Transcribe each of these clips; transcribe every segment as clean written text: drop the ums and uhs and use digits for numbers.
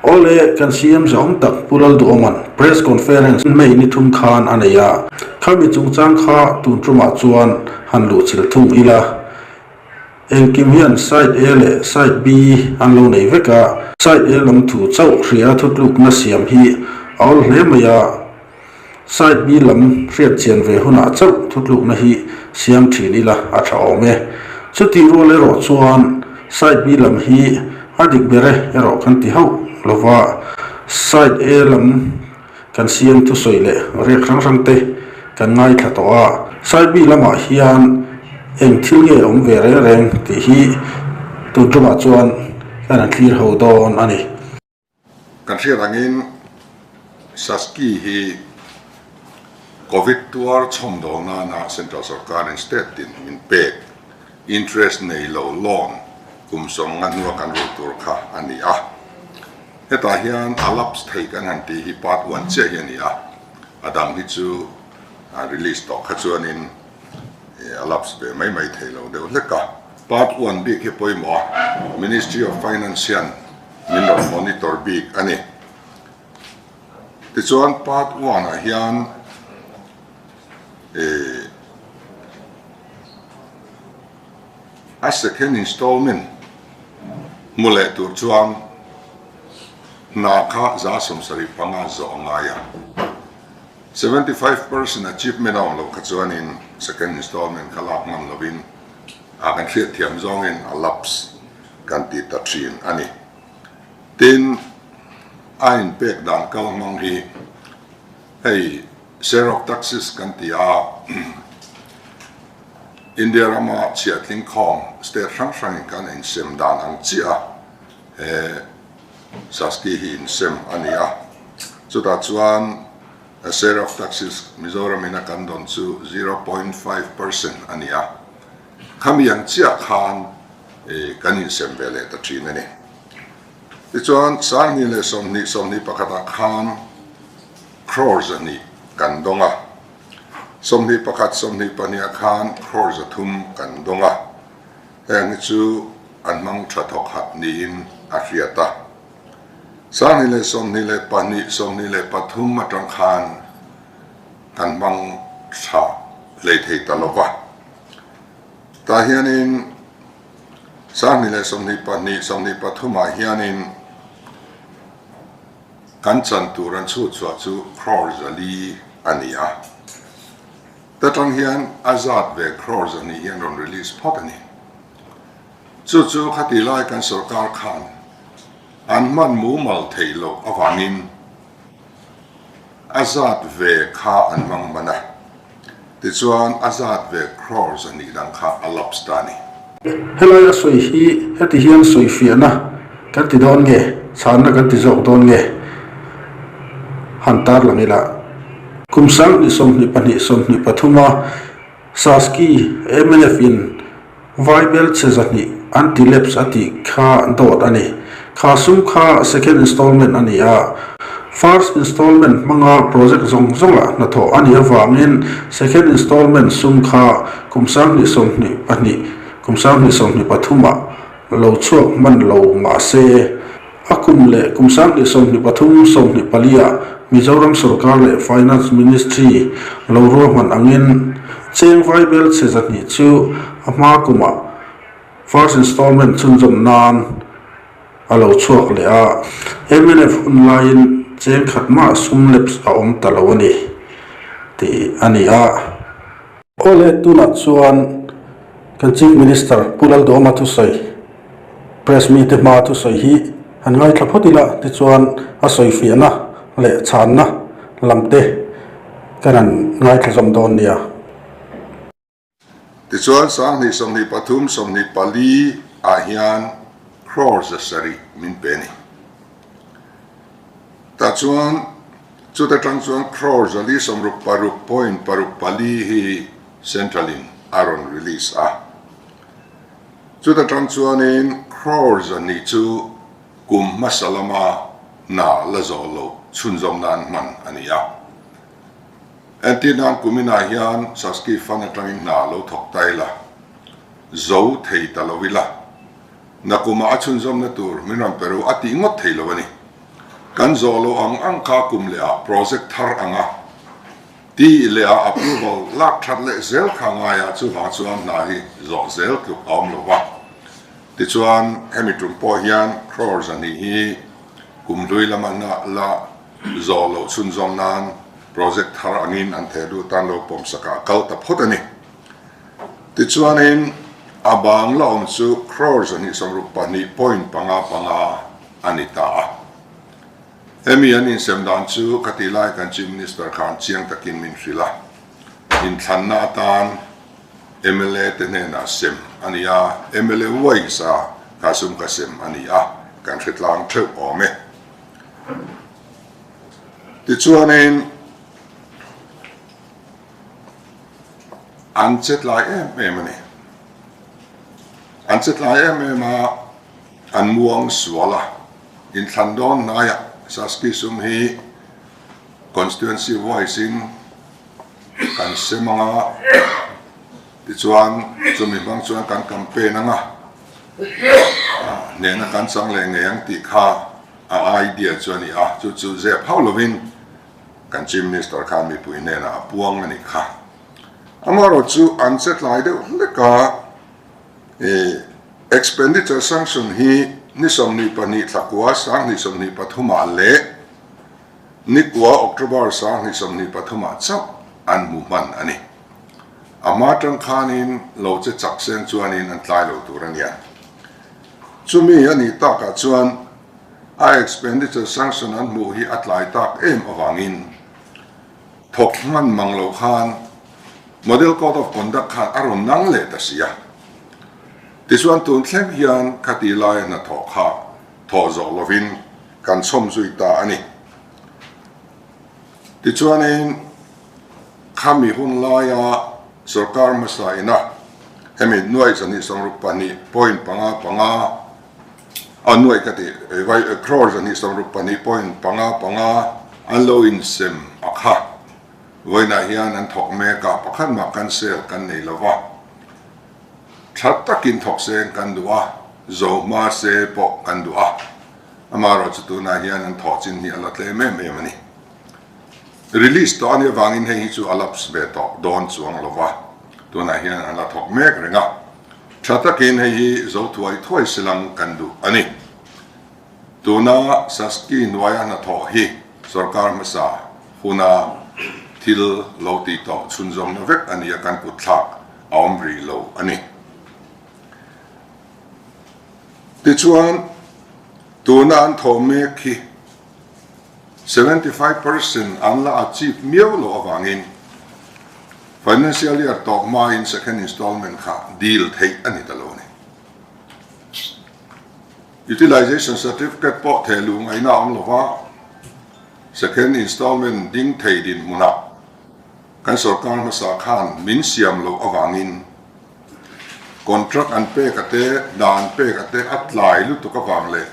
Awle, kan CM zahawm tak Pu Lalduhawma'n Press Conference May ni thum khan a nei a, khami chungchang kha tun tumah chuan han luhchilh thung ila. Engkim hian Side A leh Side B an lo nei vek a, Side A lam thu chauh hria thutlukna siam hi a awl hle mai a, Side B lam hriat chian ve hunah chauh thutlukna hi siam thin ila a tha awm e. Chutih rual erawh chuan Side B lam hi a dik ber e erawh kan ti hauh lova, Side A lam kan siam thusawi leh riak hrang hrang te kan ngaithla tawh a. Side B lamah hian eng thil nge awm ve reng reng tih hi tun tumah chuan kan han thlir ho dawn a ni. Kan hriat angin Saski hi Covid tuar chhawm dawl nana Central Sorkarin State tin min pek interest nei lo loan kum 50 hnua kan rulh tur kha a ni a. Hetah hian a lapse thei kan han tih hi part one chiah hi a ni a, a dang hi chu a release tawh kha chuanin a lapse ve mai mai thei lo deuh hlek a. Part one bik hi pawimawh a, Ministry of Finance hian min rawn monitor bik a ni. Tichuan part one ah hian eh a second installment hmu leh tur chuan hna kha 75% zawh a ngai a. 75% achievement a awm loh kha chuanin second installment kha lak ngam lovin a kan hriatthiam zawngin a lapse kan ti ta thin a ni. Tin, a inpek dan kal hmang hi hei share of taxes kan ti a, India rama chhiahtling khawm state hrang hrangin kan insem dan ang chiah a he Saski hi insem a ni a. Chutah chuan share of taxes Mizoramin a kan dawn chu 0.5% a ni a. Khami ang chiah khan kan insem ve leh ta thin a ni. Tichuan, 2020, 21 ah khan crore 200 kan dawng a, 21, 22 ah khan crore 300 kan dawng a, heng hi chu an hmang tha thawk hat niin a hriat a. 2022, 23 atang khan kan hmang tha hlei thei ta lo va. Tah hianin 2022, 23 ah hianin kan chan tur an chhut chhuah chu crore 400 a ni a. Ta tang hian a zat ve crore 200 hian rawn release phawt a ni. Chu chu khati lai kan sorkar khan an hman mumal theih loh avangin A zat ve kha an hmang hman a, tichuan a zat ve crore 200 dang kha a lapse ta a ni. Helai a sawi hi heti hian sawi fiahna kan ti dawn nge, chhanna kan ti zawk dawn nge han tar lang ila. Kum 2022, 23 a Saski mnf in Vaibel chhe 200 an ti lapse a tih kha dawt a ni. Kha sum kha second installment a ni a. First installment hmanga project zawng zawngah hnathawh a nih avangin second installment sum kha kum 2022, kum 2023 ah lo chhuak hman lo mah se, a kum leh kum 2023, 24 ah Mizoram sorkar leh Finance Ministry lo ruahman angin cheng vaibel chhe 200 chu a hma kumah first installment chhunzawm nan a lo chhuak leh a. Mnf hun laiin cheng khat mah sum lapse a awm ta lo a ni tih a ni a. Awle tunah chuan kan Chief Minister Pu Lalduhoma thusawi, Press mite hmaa thusawi hi han ngaithla phawt ila tichuan a sawifiahna leh chhanna lamte kan han ngaithla zawm dawn nia. Tichuan 2023, 24 ah hian crore 700 min pe a ni. Tah chuan Chuta tang chuan crore 466.64 hi Central in a rawn release a. Chuta tang chuanin crore 200 chu kum hmasa lama hna la zawh loh chhunzawm nan hman a ni a. Entir nan kuminah hian Saski Fund atangin hna lo thawk ta ila, zo thei ta lo ila, nakumah a chhunzawmna tur min rawn pe ru a tih ngawt thei lo a ni. Kan zawh loh ang ang kha kum leh ah project thar ang a ti leh ah approval lak that leh zel kha ngai a, chuvang chuan hna hi zawh zel tluk a awm lo va. Tichuan hemi tum pawh hian crore zahnih hi kum hlui lama hna la zawh loh chhunzawm nan project thar angin an theh duh tan lo pawm sakah a kal ta phawt a ni. Tichuanin a bang la awm chu crore 262 point panga panga a ni ta a. Hemi an insem dan chu ka tih lai kan Chief Minister khan chiang takin min hrilh a, inthlanna atan mla te hnenah sem a ni a, mla wise a kha sum ka sem a ni a, kan hre tlang theuh awm e. Tichuanin an che tlai em em a ni. An che tlai em em a. An muang sual a, inthlan dawn hnaiah Saski sum hi constituency wise in kan sem ang a, tichuan chumi hmang chuan kan campaign ang a, hnehna kan chang leh ngei ang tih kha a idea chu a ni a, chu chu zep hauh lovin kan Chief Minister khan mipui hnenah a puang a nih kha. Amaherawhchu an che tlai deuh hlek a. Expenditure sanction hi ni 22 thlakua 2023 ah leh ni kua October 2023 ah chauh an hmu hman a ni. A hma tang khanin lo che chak seng chuanin an tlai lo tur a nia. Chumi a nih takah chuan a expenditure sanction an hmuh hi a tlai tak em avangin Thawk hman mang lo khan Model Code of Conduct khan a rawn nang leh ta si a. Tichuan tun thleng hian khati laia hnathawh kha thawh zawh lovin kan chhawm zui ta a ni. Tichuanin khami hun laia sorkar hmasa ina hemi nuai 262 point panga panga a nuai ka ti vai crore 262 point panga panga an lo insem a kha. Vawiinah hian an thawk mek a, pakhat mah cancel kan nei lo va, tha takin thawk seng kan duh a, zo hma se pawh kan duh a, amaherawhchu tunah hian an thawh chin hi a la tlem em em a ni. Release tawh a nih avangin hei hi chu a lapse ve tawh dawn chuang lo va, tunah hian an la thawk mek reng a, tha takin hei hi zo thuai thuai silang kan duh a ni. Tuna Saski hnuaia hnathawh hi sorkar hmasa huna thil lo tih tawh chhunzawmna vek a ni a, kan kutthlak a awm rih lo a ni. Tichuan, tuna an thawh mek hi 75 percent an la achieve miau loh avangin financial year tawp hmain second installment kha deal theih a ni ta lo a ni. Utilization Certificate pawh theh luh ngaihna a awm lo va, Second Installment ding thei dinhmunah kan sorkar hmasa khan min siam loh avangin contract an pek a te, hna an pek a te a tlai lutuk avang leh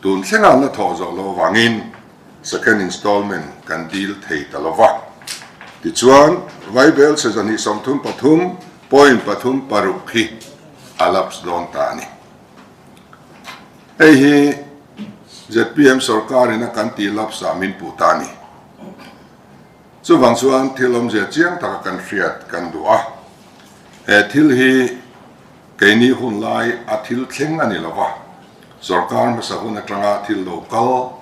tun thlenga an la thawh zawh loh avangin Second Installment kan deal thei ta lo va. Tichuan, Vaibel chhe 233 point pathum paruk hi a lapse dawn ta a ni. Hei hi zpm sorkarin a kan tih lapse ah min puh ta a ni. Chuvang chuan thil awmzia chiang taka kan hriat kan duh a. He thil hi keini hun lai a thil thleng a ni lo va, sorkar hmasa hun atanga thil lo kal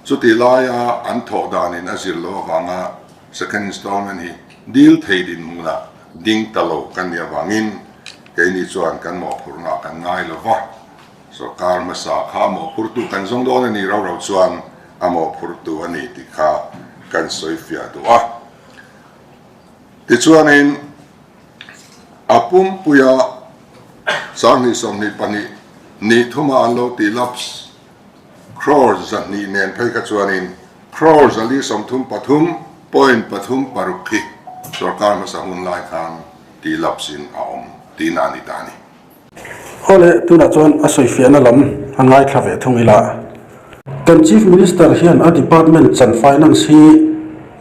Chutih laia an thawh danin a zir loh avanga second installment hi dil thei dinhmunah ding ta lo kan nih avangin keini chuan kan mawhphurhna kan ngai lo va, sorkar hmasa kha a mawhphurtu kan zawng dawn a nih rau rau chuan a mawhphurtu a ni tih kha kan sawi fiah duh a. Tichuanin a pumpuia 2022 ni thuma an lo tih lapse Crore 200 nen phei kha chuanin crore 433 point pathum paruk hi sorkar hmasa hun lai khan tih lapse-in a awm tihna a ni ta a ni. Awle, tunah chuan a sawifiahna lam a ngaithla ve thung ila. Kan Chief Minister hian a department chan finance hi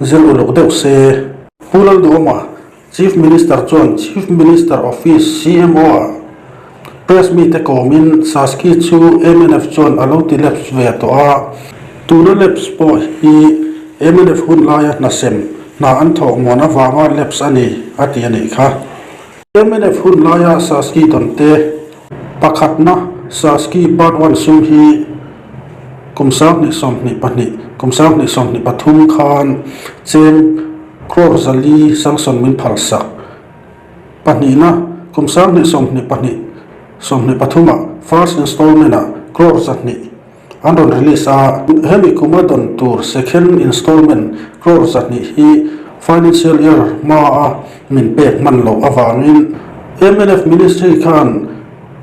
zir uluk deuh se. Pu Lalduhawma, Chief Minister chuan Chief Minister Office, CMO, ah. Press mite kawmin Saski chu mnf chuan a lo ti lapse ve tawh a, tuna lapse pawh hi mnf hun laia hna sem hna an thawh muan avanga lapse a ni a ti a nih kha. Mnf hun laia Saski dawnte pakhatna Saski Part One sum hi kum 2022, kum 2023 khan cheng crore 400 sanction min phalsak. Pahnihna, kum 2022, 23ah first installment-ah crore 200 an rawn release a, hemi kuma dawn tur second installment crore 200 hi financial year hmaa min pek hman loh avangin mnf ministry khan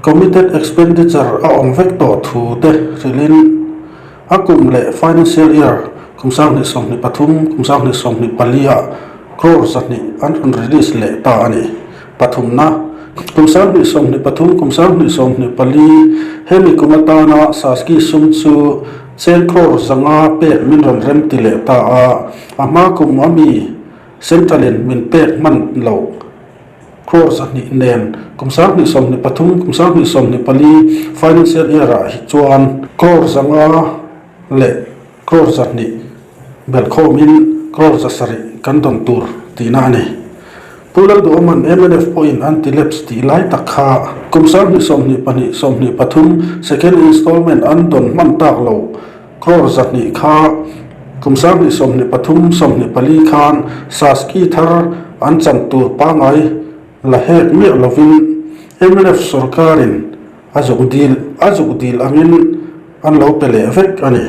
committed expenditure a awm vek tawh thu te hrilhin A kum leh financial year kum 2023, kum 2024 ah crore 200 an rawn release leh ta a ni. Pathumna, kum 2023, kum 2024 hemi kum atana Saski sum chu cheng crore 500 pek min rawn rem ti leh ta a, a hma kum a mi Central in min pek hman loh. Crore 200 nen kum 2023, kum 2024 financial year ah hi chuan crore 500 leh crore 200 belhkhawmin crore 700 kan dawn tur tihna a ni. Pu Lalduhawman mnf pawhin anti-lapse tih lai tak kha kum 2022, 23 second installment an dawn hman tak lo. Crore 200 kha kum 2023, 24 khan Saski thar an chan tur pangngai la hek miah lovin mnf sorkarin a zuk dil a zuk dil angin an lo pe leh vek a ni.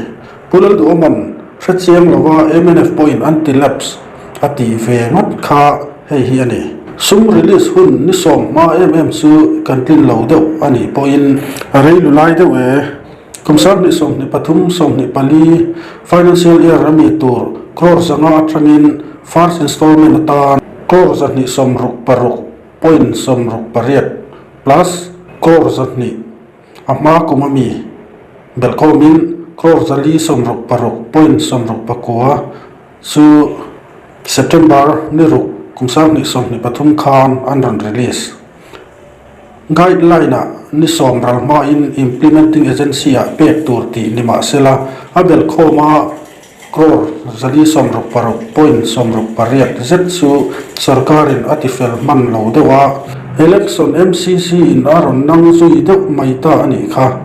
Pu Lalduhawman hrechiang lova mnf pawhin anti-lapse a tih ve ngawt kha hei hi a ni. Sum release hun ni sawm hma em em chu kan tlin lo deuh a nih pawhin a rei lu lai deuh e. Kum 2023, 24 financial year a mi tur crore 500 atangin first installment atan crore 266.68 plus crore 200 a hma kum a mi belhkhawmin crore 466.69 chu September ni ruk kum 2023 khan an rawn release. Guideline-ah ni sawm ral hmain implementing agency-ah pek tur tih ni mah sela, a belhkhawma crore 466.68 zet chu sorkarin a tifel hman lo deuh a. Election MCC-in a rawn nang zui deuh mai ta a nih kha.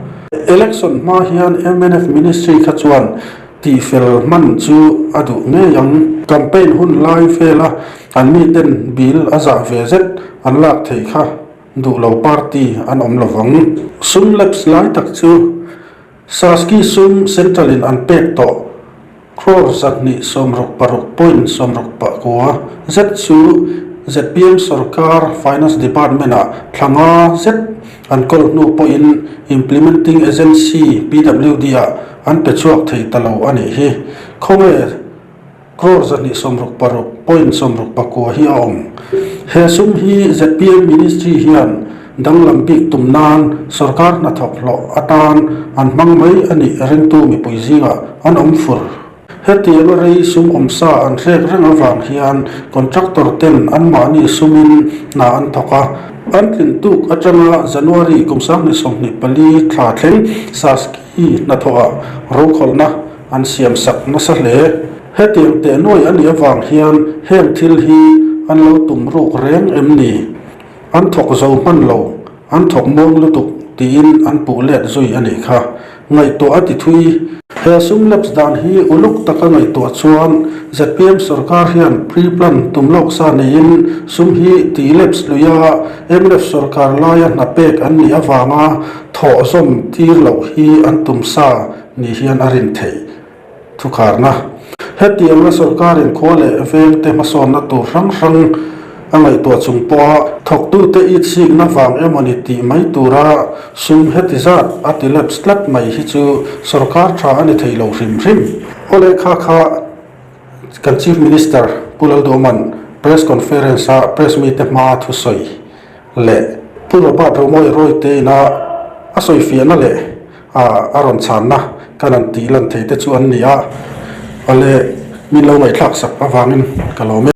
Election hma hian mnf ministry kha chuan tihfel hman chu a duh ngei ang. Campaign hun lai vela an miten bill a zah ve zet an lak theih kha duh lo party an awm lo vang. Sum lapse lai tak chu Saski sum Central in an pek tawh crore 266.69 zet chu zpm sorkar Finance Department ah thla nga zet an kawl hnu pawhin Implementing Agency PWD ah an pe chhuak thei ta lo a nih hi. Khawnge crore 266.69 hi a awm. He sum hi zpm Ministry hian danglam bik tum nan sorkar hnathawk hlawh atan an hmang mai a nih ringtu mipui zingah an awm fur. Hetiang a rei sum awmsa an hrek reng avang hian contractor ten anmahni sumin hna an thawk a, an tlin tuk atanga January kum 2024 thla thleng Saski hnathawhah rokhawlhna an siam sak nasa hle. Hetiang teh nuai a nih avang hian heng thil hi an lo tum ruk reng em ni? An thawk zo hman lo, an thawk muang lutuk tiin an puh let zui a nih kha. Ngaihtuah a ti thui. He sum lapse dan hi uluk taka ngaihtuah chuan zpm sorkar hian pre-plan tum lawk sa neiin sum hi tih lapse lui a, mnf sorkar laia hna pek an nih avanga thawh zawm tir loh hi an tum sa ni hian a rin theih. Thukharna, Hetianga sorkarin khua leh vengte hmasawnna tur hrang hrang a ngaihtuah chung pawha thawktute itsikna vang emawni tih mai tura sum heti zat a ti lapse tlat mai hi chu sorkar tha a ni thei lo hrim hrim. Aw lehkha kha kan Chief Minister Pu Lalduhman Press Conference-a press mite hmaa thusawi leh Pu Robert Romawi Rawite ina a sawifiahna leh a rawn chhanna kan han tih lan thei te chu an ni a, awle min lo ngaihthlak sak avangin ka lawm e.